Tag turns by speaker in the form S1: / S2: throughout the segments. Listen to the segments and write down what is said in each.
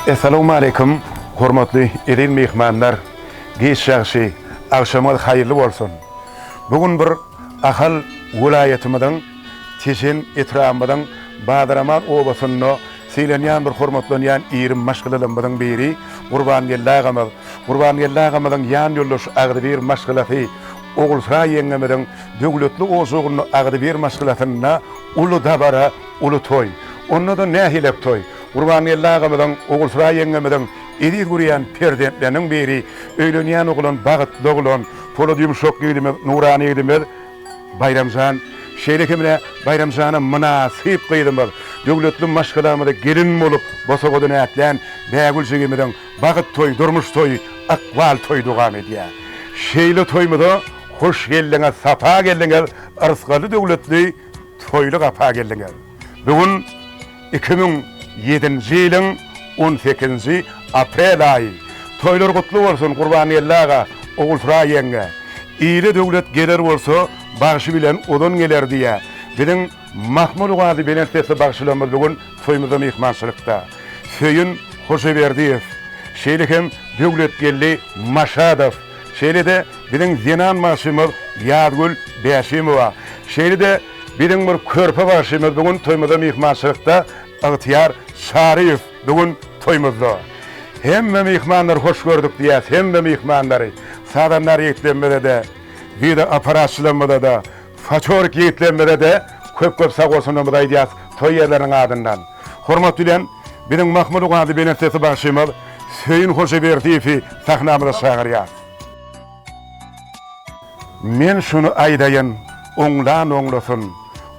S1: Essalawmaleýkum, hormatly eziz myhmanlar! Giç ýagşy, agşamyňyz haýyrly bolsun! Bu gün bir Ahal welaýatymyzyň Tejen etrabymyzyň Bazaraman obasynda sylanýan bir hormatlanýan iri maşgalalarymyzyň biri Gurbangeldi agamyz. Gurbangeldi agamyzyň ýan ýoldaşy agzybir maşgalasy Ogulsuraý ýeňňemiziň döwletli ojagynda agzybir maşgalasynda uly dabara, uly toý. Onda-da nähilek toý? Gurbangeldi agamyzyň, Ogulsuraý ýeňňemiziň eziz görýän perzentleriniň biri, öýlenýän oglan bagtly oglan, polat ýumşak ýigidimiz, nurana ýigidimiz Baýramjan, şeýle hem ine Baýramjana mynasyp gyzymyz, döwletli maşgalamyza gelin bolup bosagadan ätlän Bägül jigimiziň bagt toýy, durmuş toýy, ykbal toýy dowam edýär. Şeýle toýumyza hoş geldiňiz, sapa geldiňiz, yrsgally-döwletli toýly gapa geldiňiz. Bu gün 2007-nji ýylyň on sekizinji aprel aýy. Toýlar gutly bolsun Gurbangeldi aga, Ogulsuraý ýeňňe. Ile döwlet geler bolsa, bagşy bilen ozan geler diýýä. Biziň Mahmal owazy belent sesli bagşylarymyz bu gün toýumyzda myhmançylykda. Söýün Hojaberdiýew, şeýle hem Döwletgeldi Maşadow, şeýle-de biziň zenan bagşymyz Ýazgül Bäşimowa, şeýle-de Biziň bir körpe bagşymyz bu gün toýumyzda myhmançylykda Ygtyýar Çaryýew bu gün toýumyzda. Hemme myhmanlary hoş gördük diýýäs hemme myhmanlary. Sazandar ýigitlerimize-de, wideo apparatçylarymyza-da, fotorik ýigitlerimize-de köp köp sag bolsunlarymyzy aýdýas toý ýerleriniň adyndan. Hormat bilen biziň Mahmyt Ugandy belent sesli bagşymyz Söýün Hojaberdiýewi sahnamyza çagyrýas. Men şuny aýdaýyn, oňlan oňlasyn,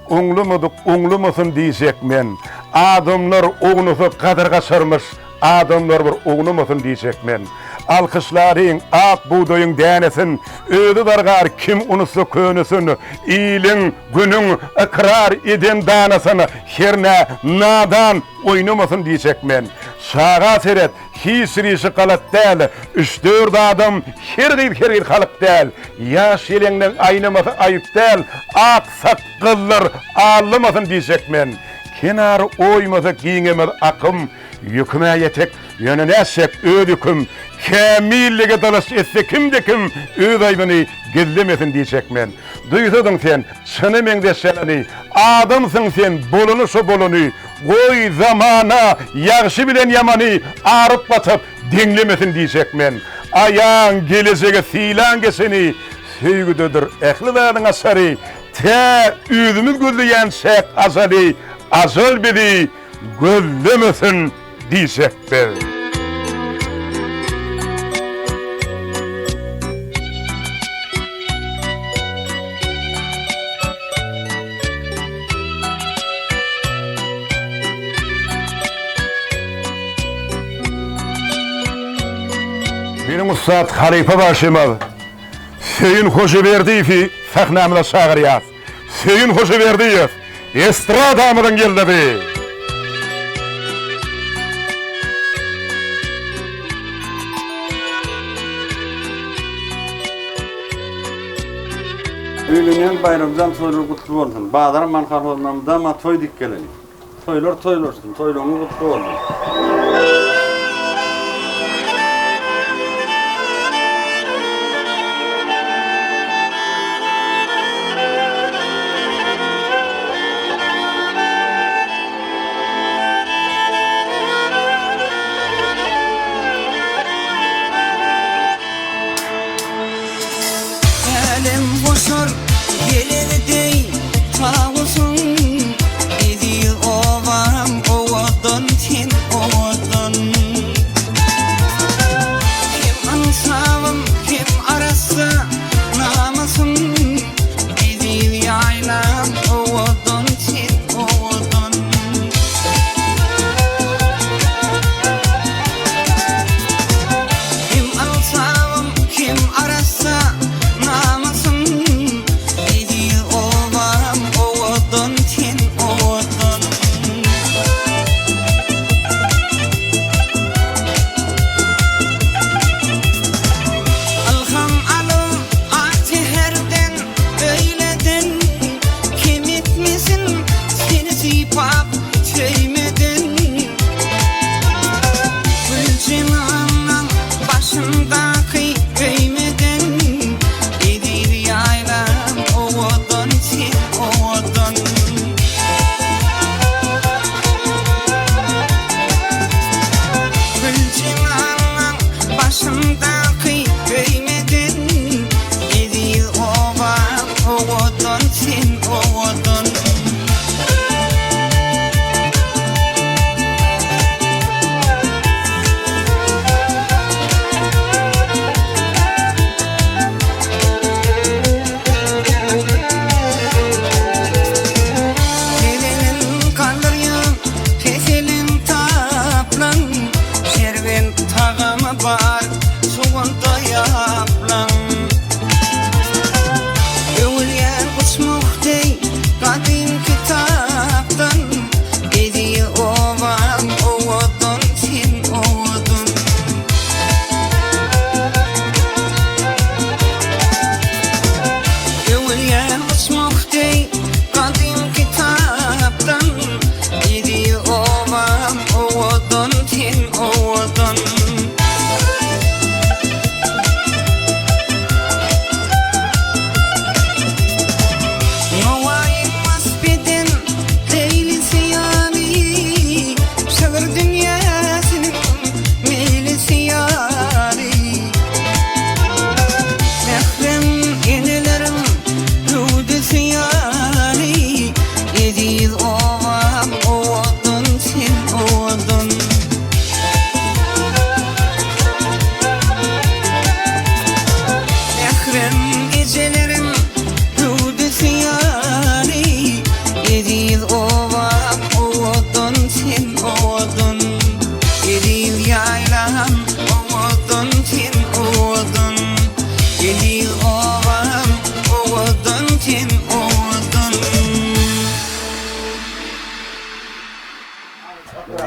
S1: oňlamadyk oňlamasyn diýjek men. Adamlar ownasa gadyr gaçarmyş, adamlar bir ownamasyn diýjek men. Alkyşlaryň ak bugdaýyň dänesin, özi dargar kim unutsa könesin, iliň, günüň ykrar eden danasyn, hernä nadan oýnamasyn diýjek men. Çaga seret, Hiç bir işi galat däl. Üç-dört adam her gyz her gyz halyk däl. Ýaş ýeleňleň aýnamasy aýyp däl. Ak sakgallar allamasyn diýjek men. Kenary oýmasa giňemez akym. Ýüküm-ä ýetik, ýöne nätjek öz ýüküm. Kämillige dalaş etse kimde-kim öz aýbyny gizlemesin diýjek men. Duýsadyň sen, çyna meňzeş ýalany, Adamsyň sen, bolany şo bolany. Goý, zamana, ýagşy bilen ýamany Aryp batyp, deňlemesin diýjek men. Aýaň, gelejege sylaň geçeni, Söýgüdedir ähli zadyň açary. Tä özümiz gözleýänçäk ajaly, Ajal bizi gözlemesin diýjek biz. Biziň ussat halypa bagşymyz Söýün Hojaberdiýewi sahnamyza çagyrýas. Söýün Hojaberdiýew, estradamyzyň ýyldyzy!
S2: Öýlenýän Baýramjan toýlar gutly bolsun. Bazar aman kolhozynda mydama toý dik geleli. Toýlar toýlaşsyn, toýlaryňyz gutly bolsun.
S3: Älemgoşar geleni deý tawusyň Eziz obam owadan sen owadan Hem ynsabym hem arassa namysym Eziz ýaýlam owadan sen owadan. Hem ynsabym hem arassa namysym Eziz obam owadan.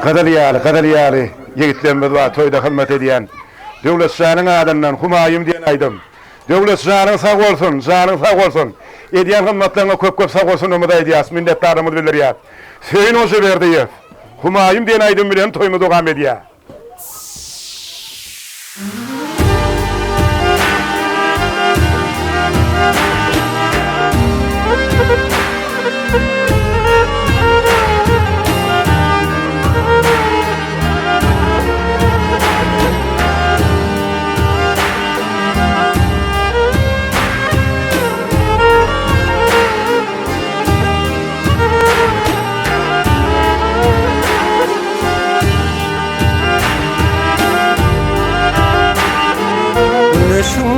S1: Gyzyl ýaly, gyzyl ýaly ýigitlerimiz bar toýda hyzmat edýän. Döwlet janyň adyndan Humaýum diýen aýdym. Döwlet janyň sag bolsun, janyň sag bolsun. Edýän hyzmatlaryňa köp köp sag bolsunymyzy aýdýas, minnetdarlygymyzy bildirýäs. Söýün Hojaberdiýew, Humaýum diýen aýdym bilen toýumyz dowam edýär.
S3: Güneşiň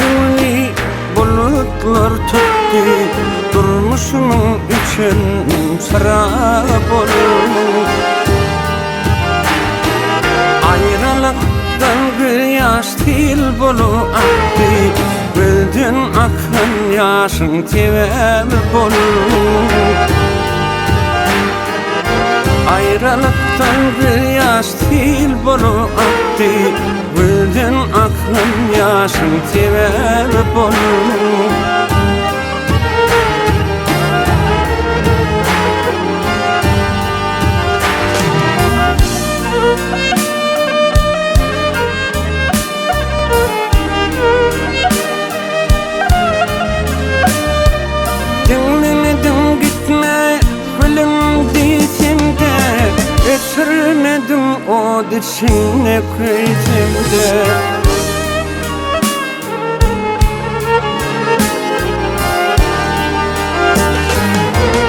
S3: öňüni bulutlar tutdy, Durmuşymyň öçen çyragy boldy. Aýralykdan gözýaş sil bolup akdy, Gözden akan ýaşyň sebäbi boldy. Aýralykdan gözýaş sil bolup akdy, Gözden akan ýaşyň sebäbi boldy. Diňlemediň gitme gülüm diýsemde Öçürmediň ot içinde köýsemde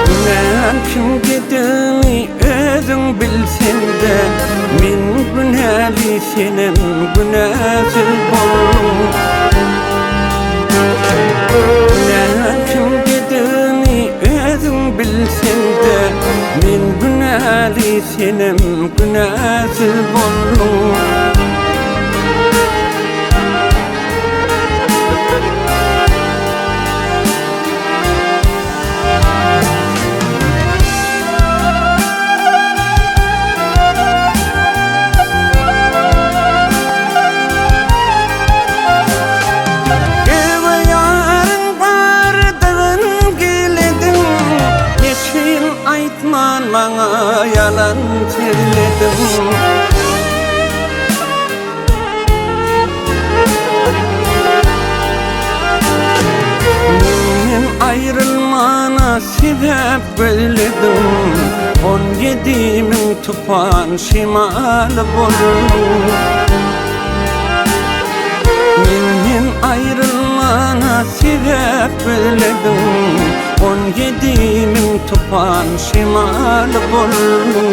S3: Günäm kimdedigini özüň bilseň-de, Men günäli, senem günäsiz bolduň. Günäm kimdedigini özüň bilseň-de, Men günäli, senem günäsiz bolduň. Öwe ýaryň bardygyn gilediň, Neçün aýtman maňa ýalan sözlediň. Menden aýrylmana sebäp gözlediň, On ýedimiň tupan şemaly bolduň. Menden aýrylmana sebäp gözlediň, On ýedimiň tupan şemaly bolduň.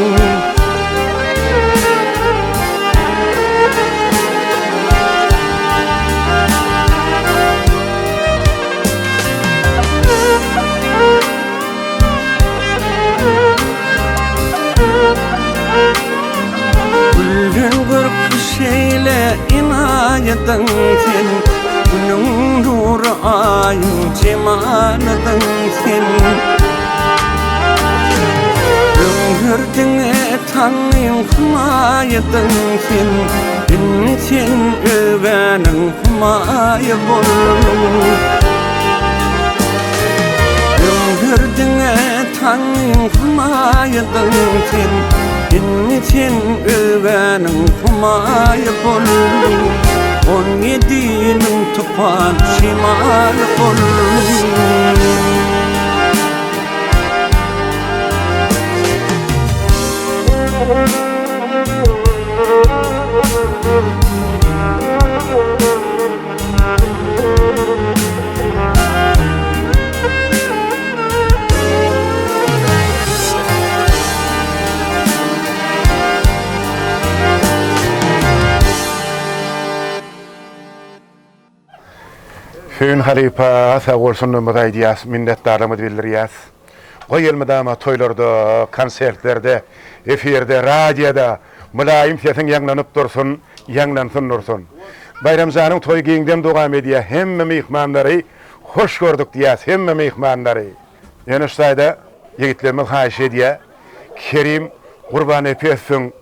S3: Gülden görkli şeýle enaýydyň sen, Günüň nury aýyň jemalydyň sen. Öňler diňe taňyň humaýydyň sen, Indi sen özgäniň humaýy bolduň. Öňler diňe taňyň humaýydyň sen, Indi sen özgäniň humaýy bolduň. On ýediniň tupan şemaly bolduň.
S1: Söýün halypa sag bolsunlygymyzy aýdýas, minnetdarlygymyzy bildirýäs. Goý elmydama toýlarda, konsertlerde, efirde, radioda mylaýym sesiň ýaňlanyp dursun, ýaňlansyn dursun. Baýramjanyň toýy giňden dowam edýär, hemme myhmanlary hoş gördük diýýäs, hemme myhmanlary. Ýöne şu taýda ýigitlerimiz haýyş edýär, Kerim. Gurbannepesowyň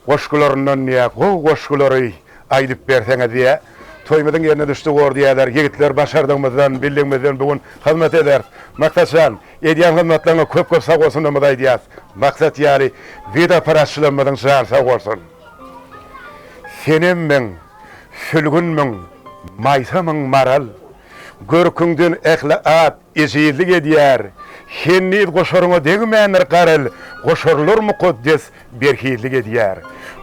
S1: goşgularyndan diýýär, gowy goşgulary aýdyp berseňiz diýýär. Toýumyzyň ýerine düşdi gor diýýärler. Ýigitler başardygymyzdan, bildigimizden bu gün hyzmat ederis. Maksat jan, edýän hyzmatlaryňa köp-köp sag bolsunlarymyzy aýdýas. Maksat ýaly wideoapparatçylarymyzyň jany sag bolsun. Senemmiň, sülgünmiň, maýsamyň maral, Görküňden ähli at ejizlik edýär. Henniz goşaryňa degmändir garal, Goşarlar mukaddes berhizlik edýär.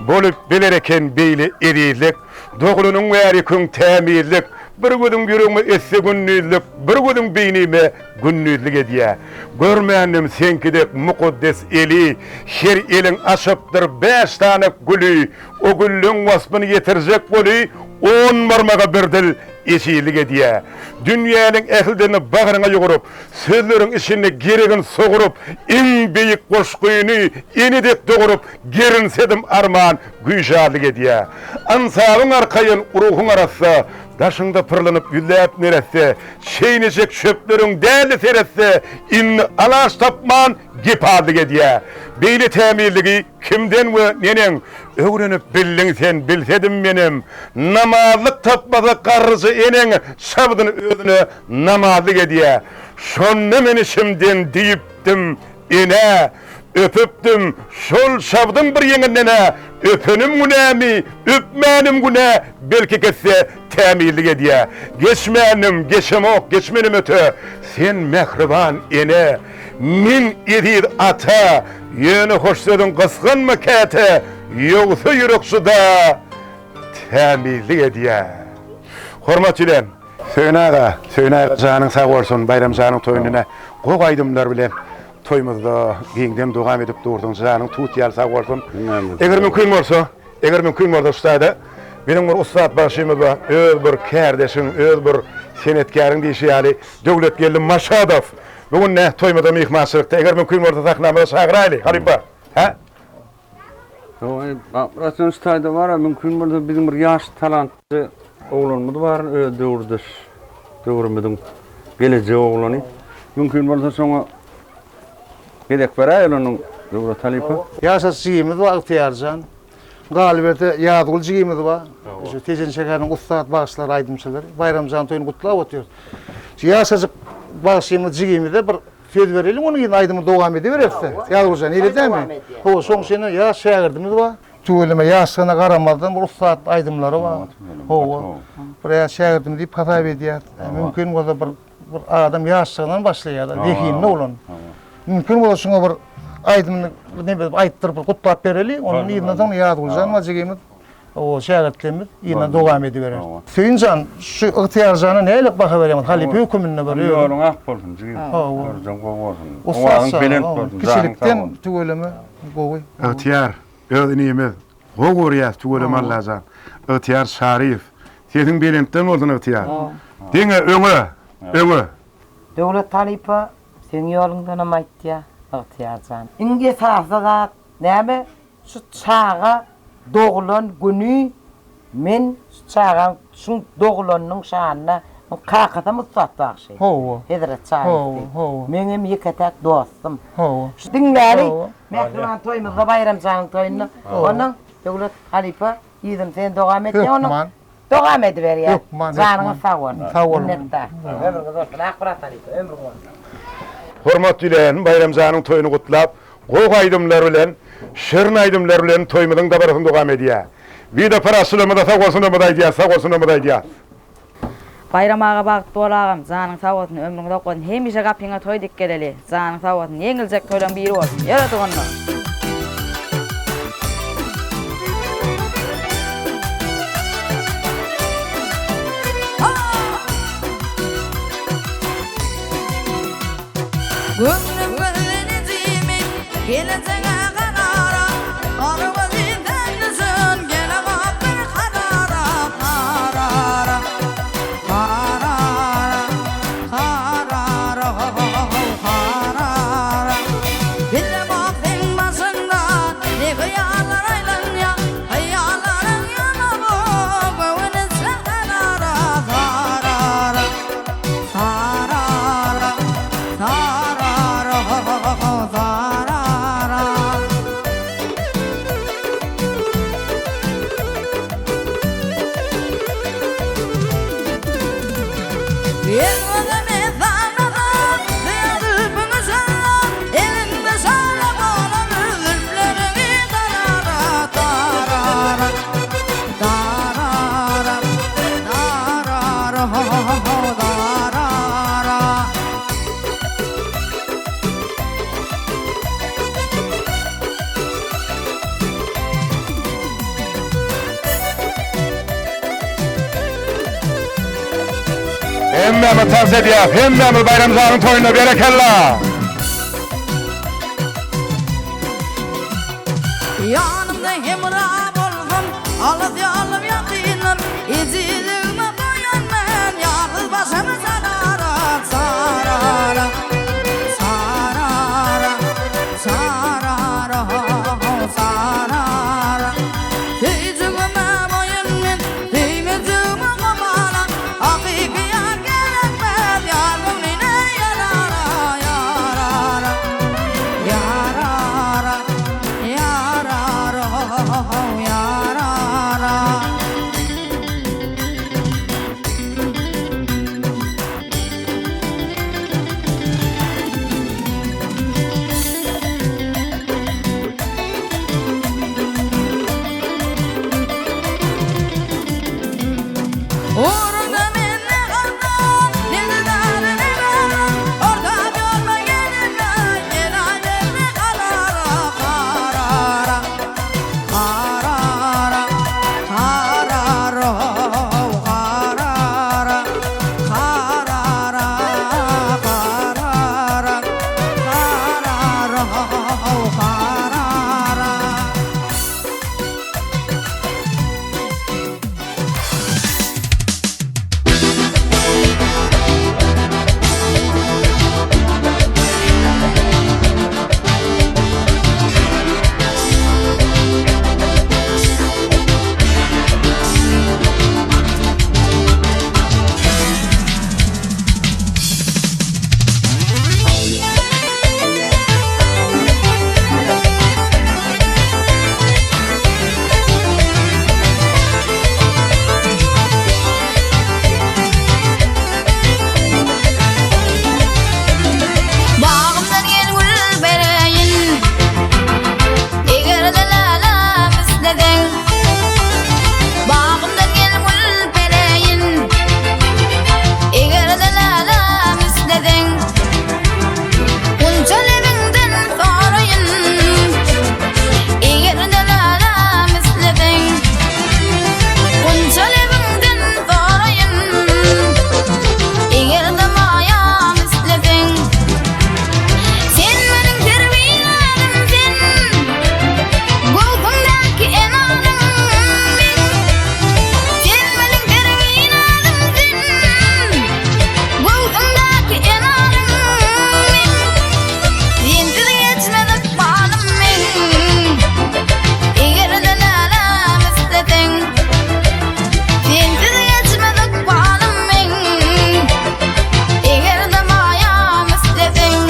S1: Bolup biler eken beýle ezizlik, Doglanyň bäri küň tämizlik, Bir gözüň ýüregime etse gündizlik, Bir gözüň beýnime gündizlik edýär. Görmändim seňki dek mukaddes eli, Her eliň açypdyr bäş sany güli, O gülleň waspyny ýetirjek boly, On barmaga bir dil ejizlik edýär. Dünýäniň ähli dilini bagryňa ýugrup, Sözleriň içinde geregin soguryp, Iň beýik goşgyny ene dek doguryp, Gerinsedim arman güýjazlyk edýär. Ynsabyň arkaýyn, ruhuň arassa, Daşyňda pyrlanyp ýüzläp neresse, Çeýnejek çöpleriň däli seretse, Indi alaç tapman gepazlyk edýär. Beýle tämizligi kimden we neneň Öwrenip bildiň sen, bilsedim menem. Namazlyk tapmasa garryja eneň Çabdyny özüne namazlyk edýär. Şonda men içimden diýipdim, Ene, öpüpdim, şol çabdyň bir ýeňinden-ä, öpenim günämi, öpmänim günä, belki gitse tämizlik edýä. Geçmändim, geçemok, geçmenem öte, sen mähriban ene, men eziz ata, ýöne hoş sözüň gysganma käte, ýogsa ýürek juda tämizlik edýä. Hormat bilen. Söýün aga, Söýün aga janyň sag bolsun, Baýram janyň toýuny ine gowy aýdymlar bilen toýumyzda giňden dowam edip dursuň, janyň tut ýaly sag bolsun. Eger mümkin bolsa, eger mümkin bolsa şu taýda biziň bir ussat bagşymyz bar, öz bir kärdeşiň, öz bir senetkäriň diýşi ýaly Döwletgeldi Maşadow. Bu gün ne toýumyzda myhmançylykda, eger mümkin bolsa sahnamyza çagyraýly, halypa. Hä?
S2: Ýok, Rasul şu taýda bar, mümkin bolsa biziň bir ýaş talantly oglanymyz bar, öz döwürdeş döwrümiziň gelejek oglany. Mümkin bolsa şoňa gezek beräýeli onuň Döwlet halypa.
S4: Ýaşaş jigimiz bar Ygtyýarjan. Galyberse Ýazgül jigimiz bar. Şu Tejen şäheriniň ussat bagşylary, aýdymçylary. Baýramjan toýuny gutlap otyrys. Şu ýaşajyk bagşymyz jigimize bir Söz bereliň onuň ýerine aýdymy dowam edibereris-de. Ýazgüljan eýle dälmi? Hawa, şoň üçin ýaş şägirdimiz bar. Tüweleme ýaşlygyna garamazdan bir ussat aýdymlary bar. Hawa. Bir ýaş şägirdimiz diýip hasap edýäris. Mümkin bolsa bir bir adam ýaşlygyndan başlaýar-da, zehinli bolan. Mümkin bolsa şuňa bir aýdymyny neme edip aýtdyryp bir gutlap bereli. Onuň yzyndan soň Ýazgüljan bar jigimiz. O şägirtlerimiz yzyna dowam ediberer. Söýünjan, şu Ygtyýarjana nähili baha berýäňiz? Halypa höküminde bir öz.
S2: Ýoluň ak bolsun jigim. Görjeň gowy bolsun. Owazyň belent bolsun.
S4: Kiçilikden tüweleme gowy.
S1: Ygtyýar, öz inimiz. Gowy görýäs tüweleme Allajan. Ygtyýar Çaryýew. Sesiň belentden bolsun Ygtyýar. Diňe öňe! Öňe!
S5: Döwlet halypa seň ýoluňdanam aýtýa Ygtyýarjan. Iň esasy zat näme Şu çaga doglan güni men şu çagaň şuň doglanynyň şanyna muň kakasam ussat bagşy.
S4: Hawa.
S5: Hezret Çaryýew
S4: Hawa,
S5: diýip.
S4: hawa.
S5: Meňem ýeke-täk dostum.
S4: Hawa.
S5: Şu diňläli
S4: Hawa.
S5: mähriban toýumyzda Baýramjanyň toýunda. Onnoň Döwlet halypa yzyny sen dowam etýäň onuň.
S4: Hökman.
S5: Dowam ediberýär.
S4: Hökman, hökman.
S5: Janyňyz sag bolsun.
S4: Sag boluň.
S5: Minnetdar. Ömrüňiz bolsun Akmyrat halypa, ömrüň bolsun.
S1: Hormat bilen Baýramjanyň toýuny gutlap, gowy aýdymlar bilen, şirin aýdymlar bilen toýumyzyň dabarasyny dowam edýär. Wideo parasçylarymyza sag bolsunlarymyzy aýdýas, sag bolsunlarymyzy aýdýas.
S6: Baýram aga bagtly bol agam janyň sag bolsun ömrüň uzak bolsun hemişe gapyňa toý dik geleli janyň sag bolsun ýeňiljek toýlaň biri bolsun ýöre doganlar.
S7: Göwnüm gözlenijimi gelejege garara Gara gözünden düşen gelemok bir karara Karara, karara, karara, karara Bilemok seň başyňda ne hyýallar aýlanýa Hyýallaryň ýanagy göwün içre karara Karara, karara, karara, karara. Elmydam esaslasam, Söýen zülpüňi şalap, Eliňde şala bolan zülpleriňi darara, darara, darara, darara, ho-ho-ho, darara.
S1: Hemmämiz tans edýäs, hemmämiz Baýram janyň toýunda berekella!
S7: Ýanymda hemra bolsam, alys ýalym ýakynlar, Ejizligime goýan men, ýalňyz başym sarara, sarara, sarara, sarara, sarara. Söýjügime boýun men, söýmejigime gomala, Hakyky ýar gerekmez, ýar göwnüne ýarara, ýarara, ýarara, ýarara, ýarara. Ugrunda men ne galdym, ne didary, ne garam, Orta ýolda gelende, gelaýberdi karara, karara, karara, karara, karara, karara, karara, karara, karara. Bagymdan gel gül bereýin, Eger-de läläm isleseň. Bagymdan gel gül bereýin, Eger-de läläm isleseň. Gunça lebiňden soraýyn, Eger-de läläm isleseň. Gunça lebiňden soraýyn, Eger-de maýam isleseň. Sen meniň terbiýänim sen, Göwsüňdäki enanym men. Sen meniň terbiýänim sen, Göwsüňdäki enanym men. Sensiz geçmez ykbalym meň, Eger-de läläm isleseň. Sensiz geçmez ykbalym meň, Eger-de maýam isleseň.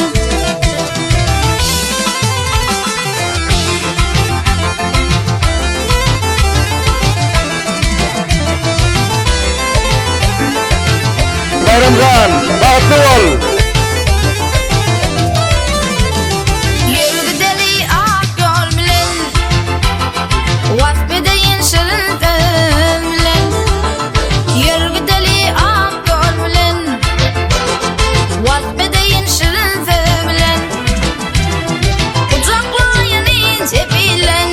S1: Baýram jan, bagtly bol!
S7: Ýör gideli ak ýol bilen, Wasp edeýin şirin söz bilen. Ýör gideli ak ýol bilen, Wasp edeýin şirin söz bilen. Gujaklaýyn inçe bilen,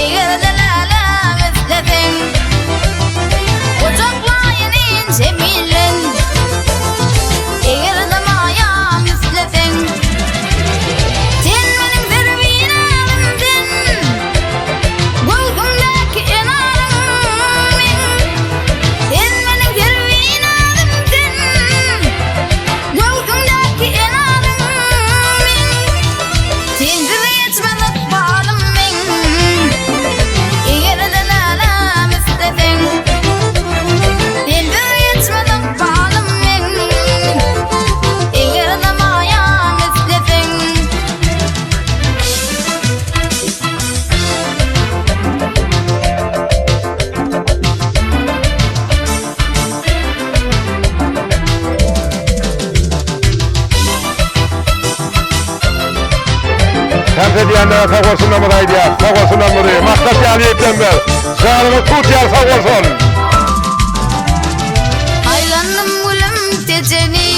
S7: Eger-de läläm isleseň. Gujaklaýyn inçe bilen.
S1: Hemmäňe sag bolsunlarymyzy aýdýas. Sag bolsunlarymyzy. Maksat ýaly ýigitlerimiz. Janyňyz tut ýaly sag bolsun.
S7: Aýlandym gülüm Tejeni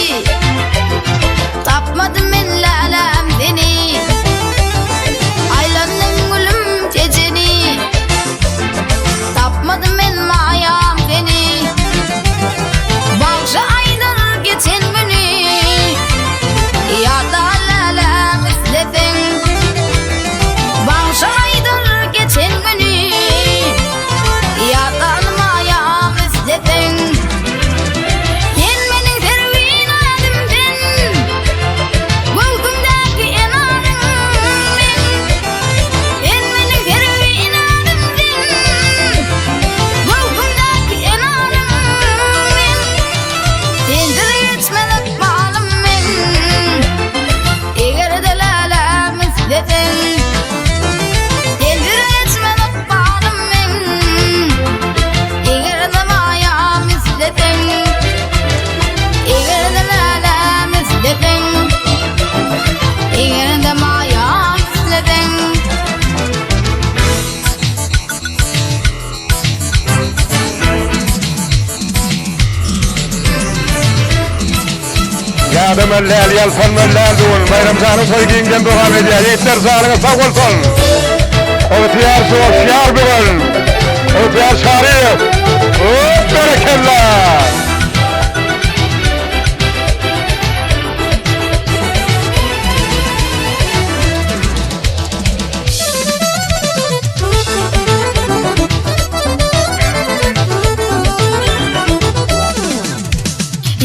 S7: Tapmadym men läläm seni Aýlandym gülüm Tejeni Tapmadym men maýam seni Bagşy aýdar geçen güni Ýatla läläm isleseň Bagşy aýdar geçen güni Ýatla maýam isleseň Sen meniň serwinazym sen Göwsümdäki enaryň men Sen meniň serwinazym sen Göwsümdäki enarym men Sensiz geçmez ykbalym men Eger-de läläm isleseň Sensiz geçmez ykbalym men Eger-de maýam isleseň Eger-de läläm isleseň Eger-de maýam isleseň.
S1: Ýadamaly däl, ýaltanmaly däl bu gün. Baýram janyň toýy giňden dowam edýär. Ýigitler janyňyz sag bolsun. Ygtyýar joşýar bu gün. Ygtyýar Çaryýew. Hop berekella.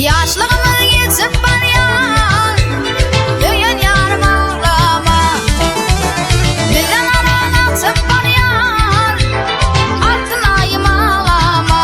S7: Ýaşlygymyz geçip barýar, Söýen ýarym aglama. Bizden aran açyp barýar, Altyn aýym aglama.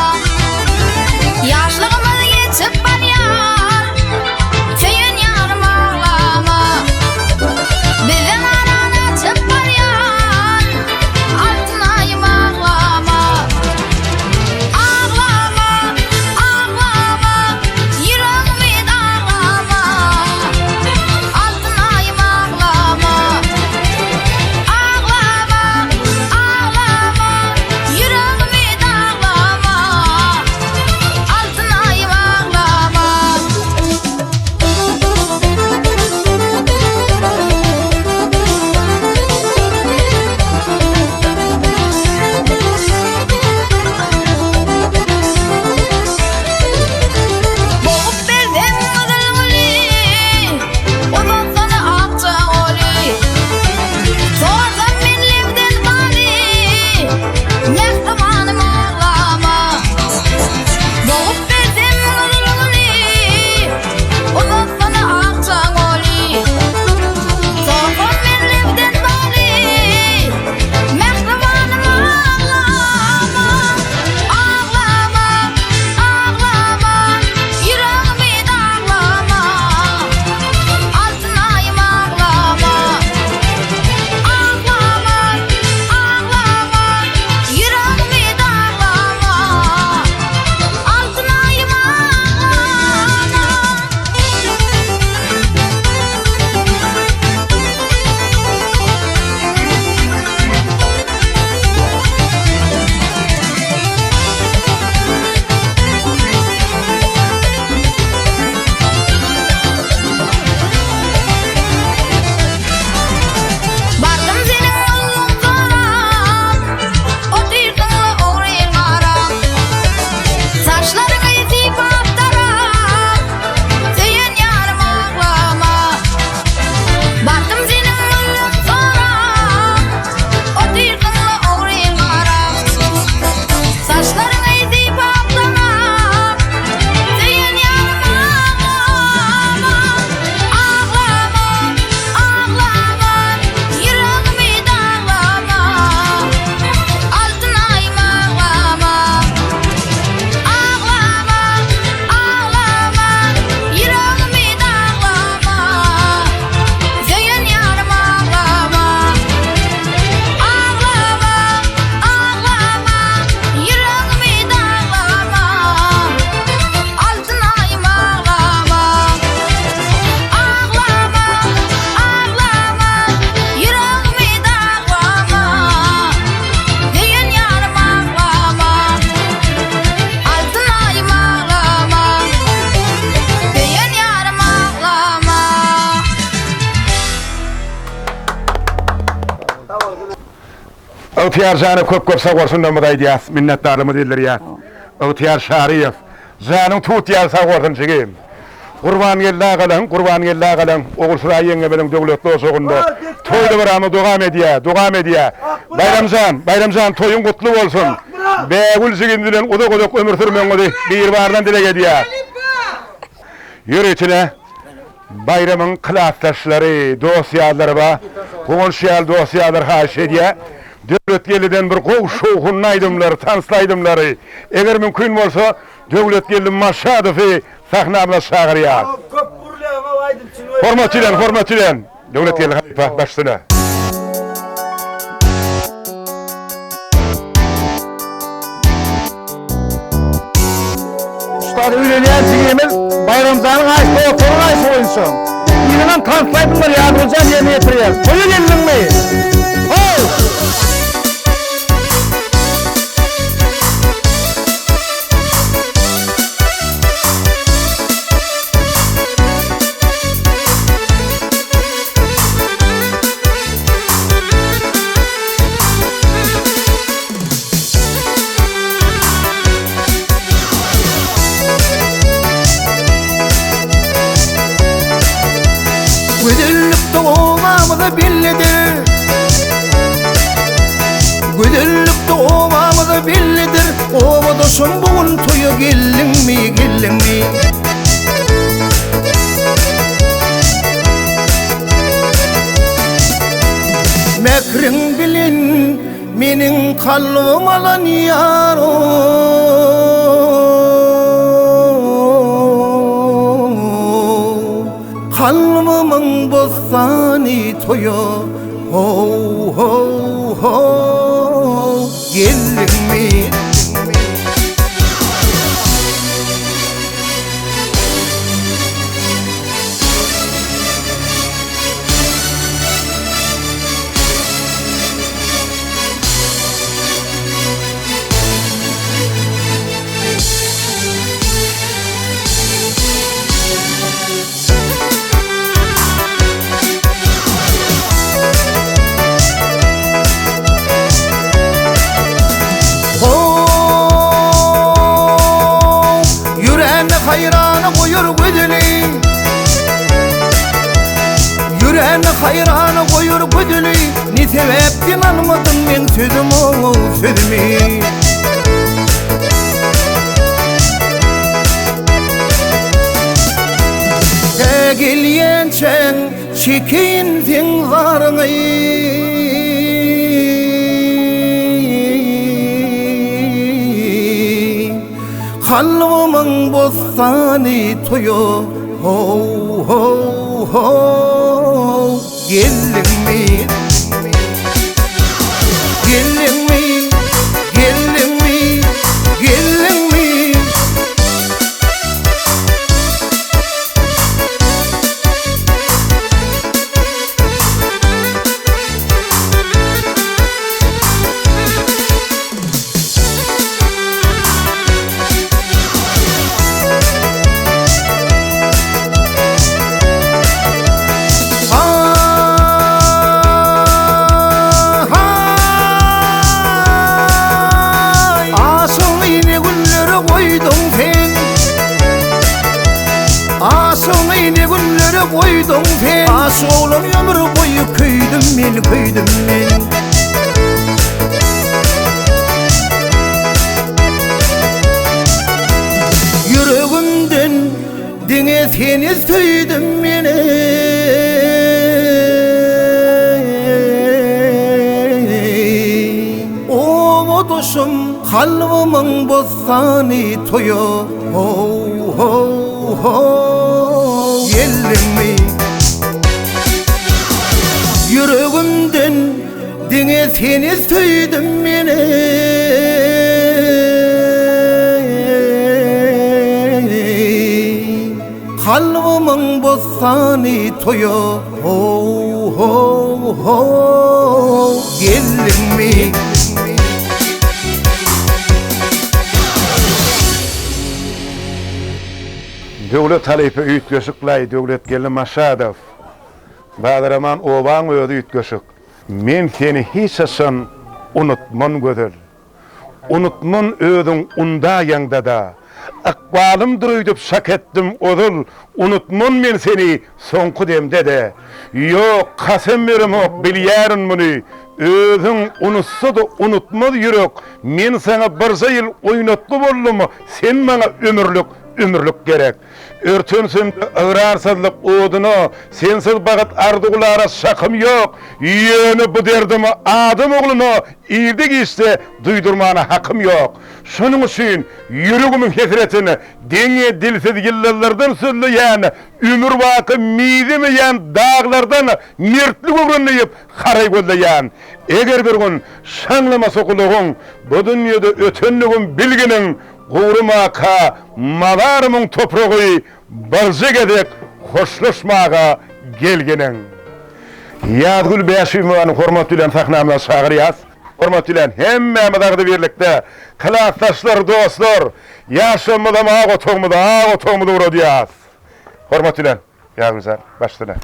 S1: Ygtyýar jana köp köp sag bolsunlarymyzy aýdýas, minnetdarlygymyzy bildirýäs. Ygtyýar Şaryýew, janyň tut ýaly sag bolsun jigim. Gurbangeldi agalaň, Gurbangeldi agalaň, Ogulsuraý ýeňňemiziň döwletli ojagynda toý dabaramyz dowam edýär, dowam edýär. Baýram jan, Baýram jan toýuň gutly bolsun. Bägül jigimiz bilen uzak-uzak ömür sürmegiňizi Biribardan dileg edýäs. Ýöritine Baýramyň klasdaşlary, dost-ýarlary bar. Guwanç ýaly dost-ýarlar haýyş edýär. Döwletgeldiden bir gowy şowhunly aýdymlary, tansly aýdymlary, eger mümkin bolsa, Döwletgeldi Maşadowy sahnamyza çagyrýar. Hormat bilen, hormat bilen, Döwletgeldi halypa, baş üstüne.
S4: Ussat öýlenýän jigimiz Baýramjanyň haýsy dostlaryň haýsy boýunça. Yzyndan tansly aýdymlar Ýazgüljan ýerine ýetirýär. Toýa geldiňmi? How!
S3: Gözellikde obamyza bellidir Gözellikde obamyza bellidir Obadaşym bu gün toýa geldiňmi, geldiňmi? Mähriň bilen Meniň kalbym alan ýar Kalbymyň bossany toýa How how how Geldiňmi? Haýrana goýar gözüni Ýüregini haýrana goýar gözüni Ne sebäpden almadyň meň sözüm ow sözümi Tä gelýänçäň çekeýin seň zaryňy Kalbymyň bossany toýa how how how Geldiňmi? Geldiňmi? Geldiňmi? Geldiňmi? Aşygyny ne günlere goýduň sen Aşygyny ne günlere goýduň sen Aşyk oglan ömür boýy köýdüm men köýdüm men Ýüregimden diňe seni söýdüm men Obadaşym kalbymyň bossany toýa how how how Geldiňmi Ýüregimden Diňe seni söýdüm men Kalbymyň bossany toýa ho ho ho Geldiňmi?
S1: Döwlet halypa üýtgeşik-laý Döwletgeldi Maşadow. Bazaraman obaň özi üýtgeşik. Men seni hiç haçan. Unutman gözel. Unutman özüň undaýaňda-da. Ykbalymdyr öýdüp şak etdim ozal, Unutman men seni soňky demde-de. Ýok, kasam beremok, bilýärin muny, Özüň unutsa-da unutmaz ýürek. Men saňa birje ýyl oýnatgy boldum, Sen maňa ömürlik, ömürlik gerek. Örtensem-de ygrarsyzlyk oduna, Sensiz bagyt arzuwlara şakym ýok. Ýöne bu derdimi adam ogluna Irde-giçde duýdurmana hakym ýok. Şonuň üçin ýüregimiň hesretini Deňe dilsiz ýyldyzlardan sözleýän, Ömürbaky mizemeýän daglardan Mertlik öwren diýip haraý gözleýän. Eger bir gün şaňlamasa gulagyň, Bu dünýede ötenligim bilginiň, Gurumaka mazarymyň topragy Birje gezek hoşlaşmaga gelginiň. Ýazgül Bäşimowany hormat bilen sahnamyza çagyrýas. Hormat bilen hemmämiz agzybirlikde klasdaşlar, dostlar, ýaşlarymyzam ak otagymyza, ak otagymyza ugradýas. Hormat bilen Ýazgül jan, baş üstüne.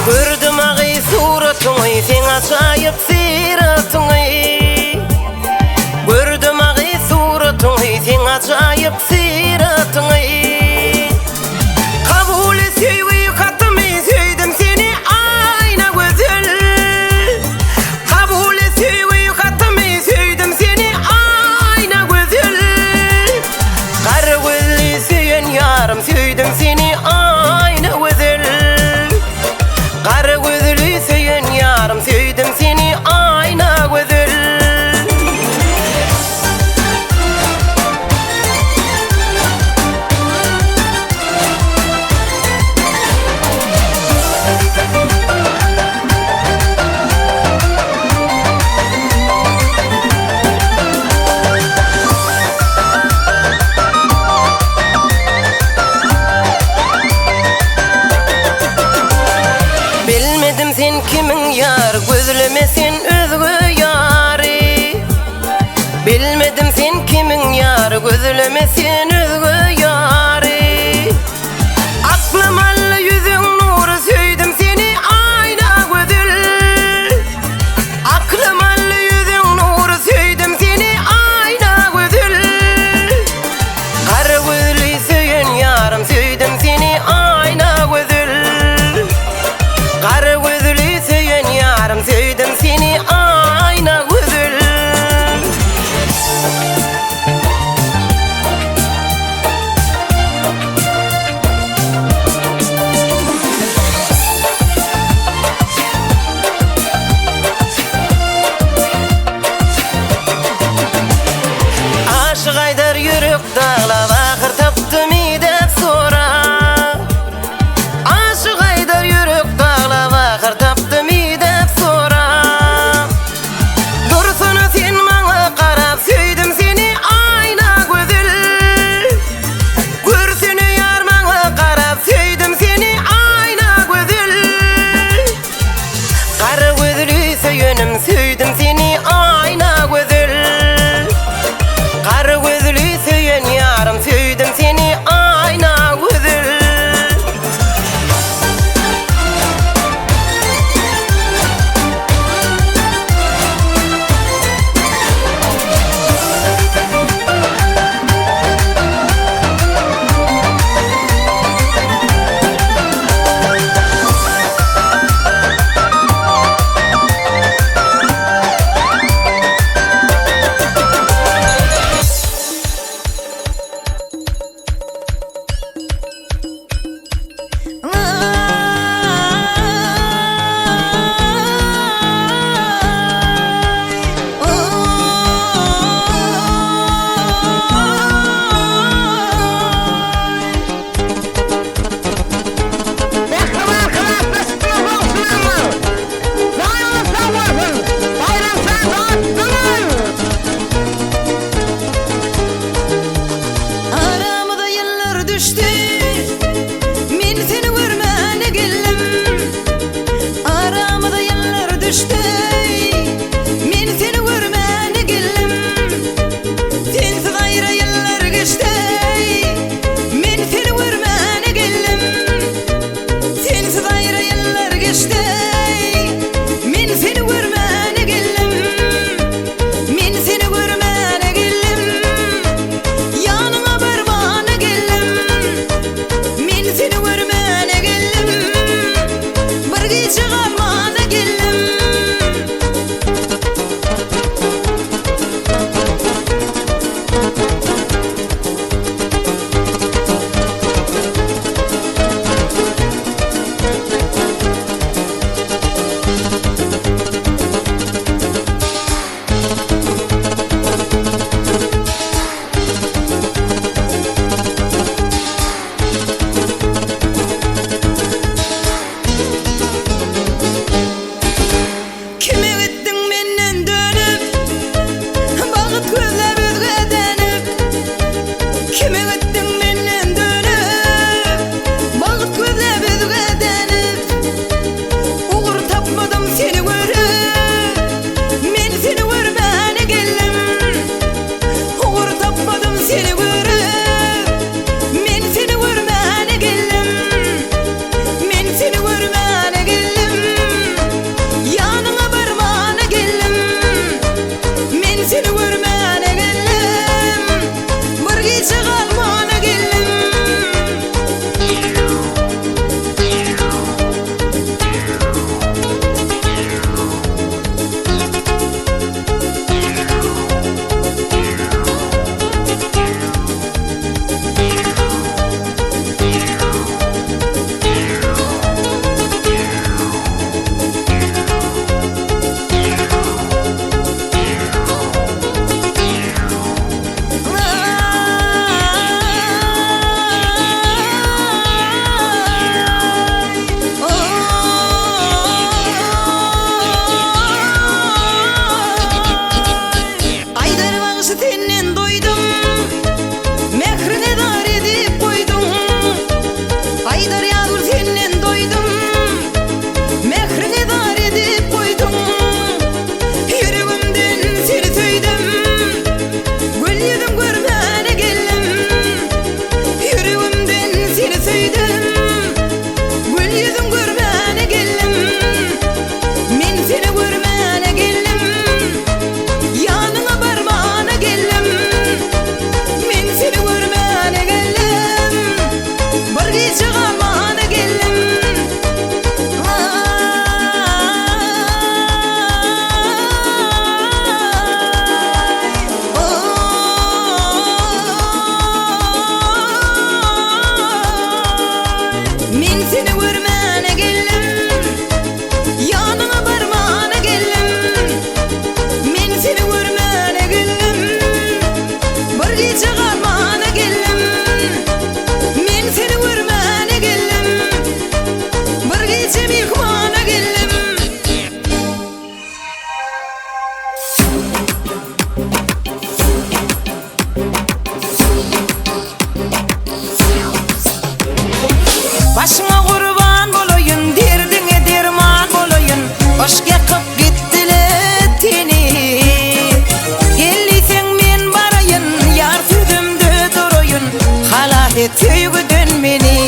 S8: Gördüm agy suratyňy seň ajaýyp syratyňy Gördüm agy suratyňy seň ajaýyp syratyňy Kabul et söýgi hatymy söýdüm seni aýna gözel Kabul et söýgi hatymy söýdüm seni aýna gözel Gara gözli söýen ýarym söýdüm seni aýna gözel Gara gözli söýen ýarym söýdüm seni aýna gözel.
S7: Men seni görmäne geldim, Ýanyňa barmana geldim. Men seni görmäne geldim, Bir gije galmana geldim. Men seni görmäne geldim, Bir gije myhmana geldim. Başyňa gurban bolaýyn, derdiňe derman bolaýyn, Yşk ýakyp gitdi-le teni. Gel diýseň men baraýyn, ýar sözümde duraýyn, Halas et söýgüden meni.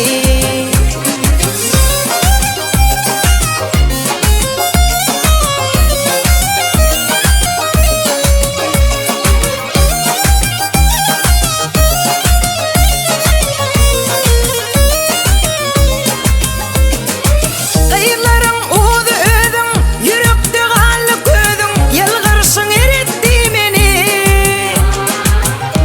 S7: Gyzlaryň uzy özüň, ýürekde galdy közüň, Ýylgyrşyň eretdi meni.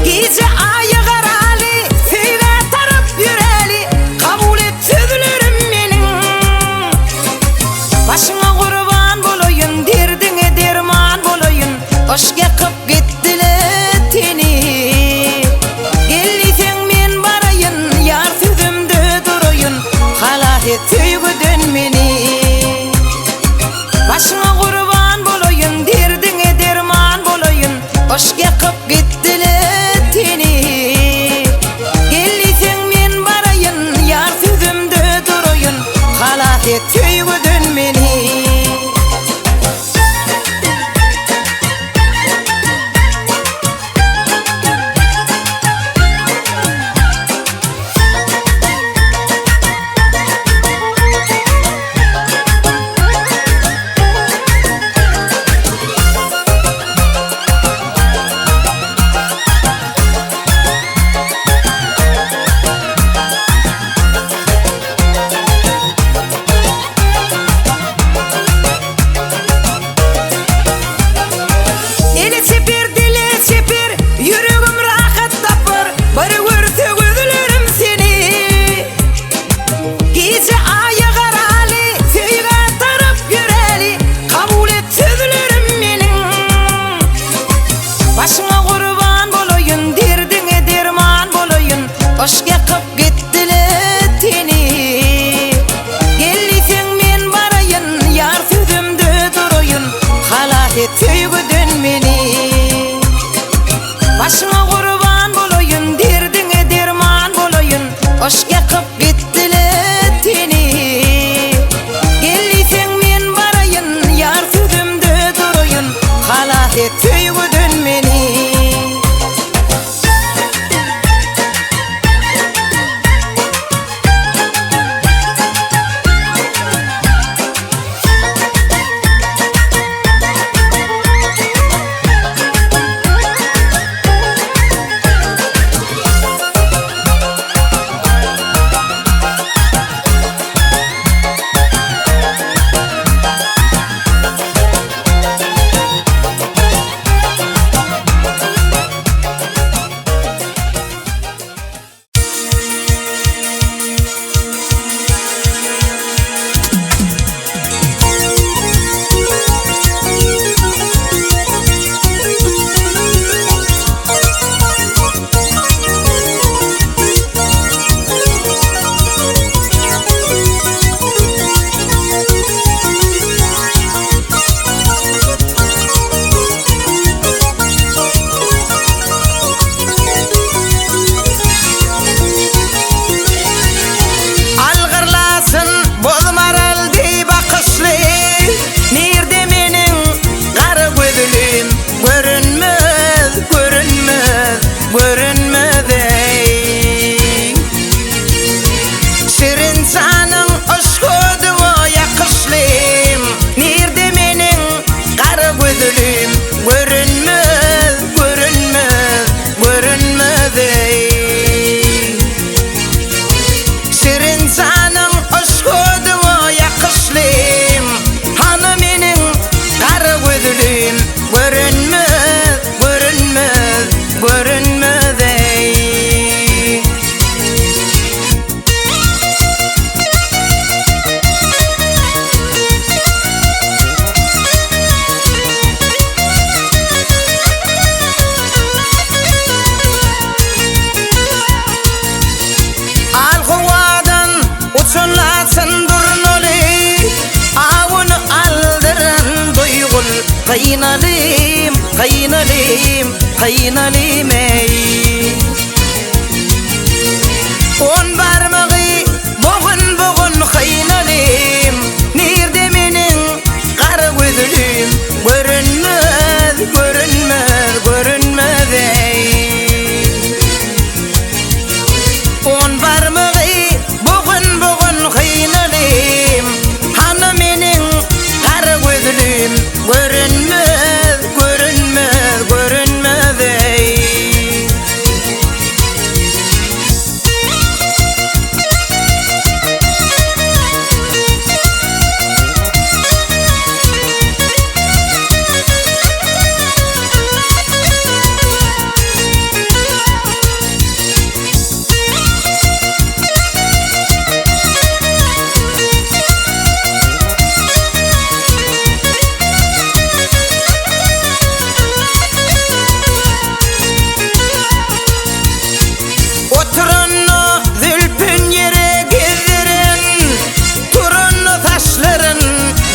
S7: Gije aýa garaly, söýgä tarap ýöräli, Kabul et sözlerim meniň. Başyňa gurban bolaýyn, derdiňe derman bolaýyn, Yşk ýakyp gitdi-le teni. Gel diýseň men baraýyn, ýar sözümde duraýyn, Halas et söýgüden meni. Başyňa gurban bolaýyn, derdiňe derman bolaýyn, Yşk ýakyp gitdi-le teni. Gel diýseň men baraýyn, ýar sözümde duraýyn, Halas et söýgüden meni. Hynalym, hynalym, hynalym eý. On barmagy bogun-bogun hynalym, Nirde meniň gara gözlüm, Görünmez, görünmez, görünmez eý. On barmagy bogun-bogun hynalym, Hany meniň gara gözlüm, Görünmez, görünmez, görünmez eý. Oturanda zülpün ýere gezdiren, Turanda saçlaryn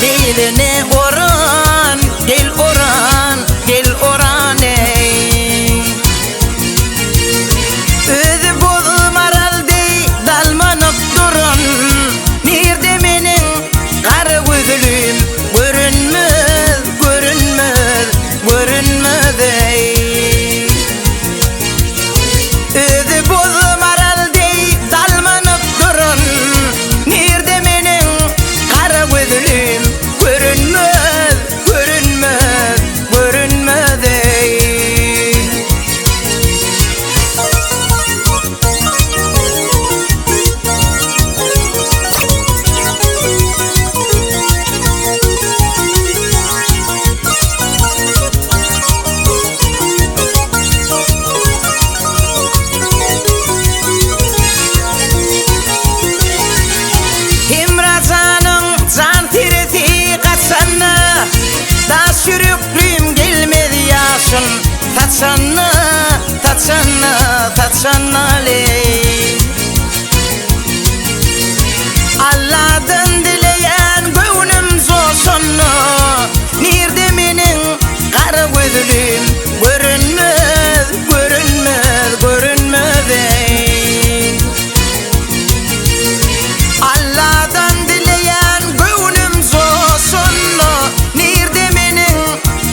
S7: beline oran, Gel oran, gel oran eý. Özi boz maral deý dalmanyp duran, Nirde meniň gara gözlüm, Görünmez, görünmez, görünmez eý. Özi boz maral deý dalmanyp duran, Nirde meniň gara gözlüm, Görünmez, görünmez, görünmez eý. Hemra janyň jan seresi gaçanda, Daş ýüreklim gelmez ýaşyn saçanda, Saçanda, saçanda leý. Alladan dileýän göwnüm joşanda, Nirde meniň gara gözlüm, Görünmez, görünmez, görünmez eý. Alladan dileýän göwnüm joşanda, Nirde meniň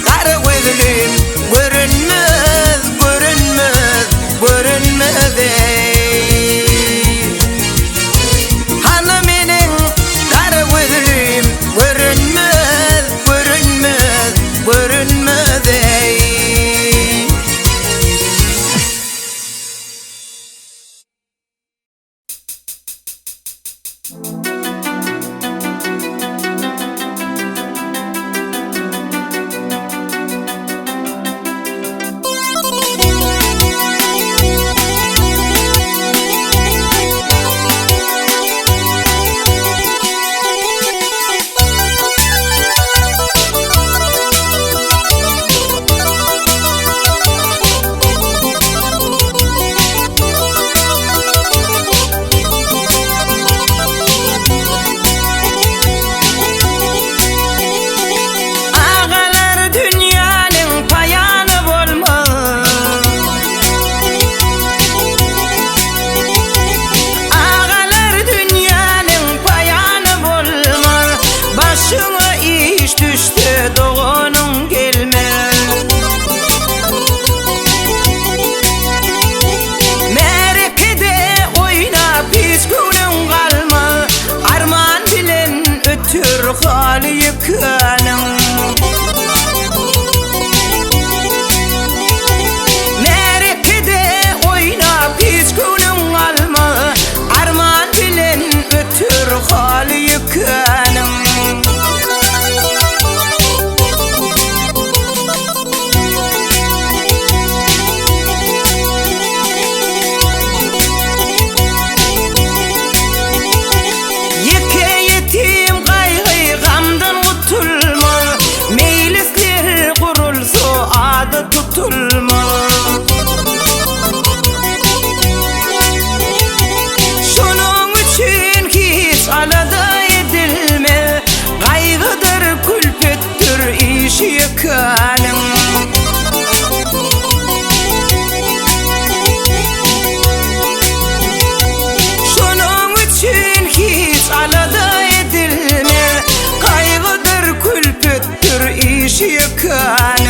S7: gara gözlüm, Görünmez, görünmez, görünmez eý. Hany meniň gara gözlüm, Görünmez, görünmez, görünmez eý. Agalar dünýäniň paýany bolmaz. Agalar dünýäniň paýany bolmaz. Başyňa iş düşse doganyň gelmez. Märekede oýnap hiç göwnüň galmaz. Arman bilen ötür haly ýekäniň. Märekede oýnap hiç göwnüň galmaz. Arman bilen ötür haly ýekäniň. Ýeke ýetim gaýgy-gamdan gutulmaz. ýekäniň. Şonuň üçin hiç alada edilme, Gaýgydyr, külpetdir işi ýekäniň.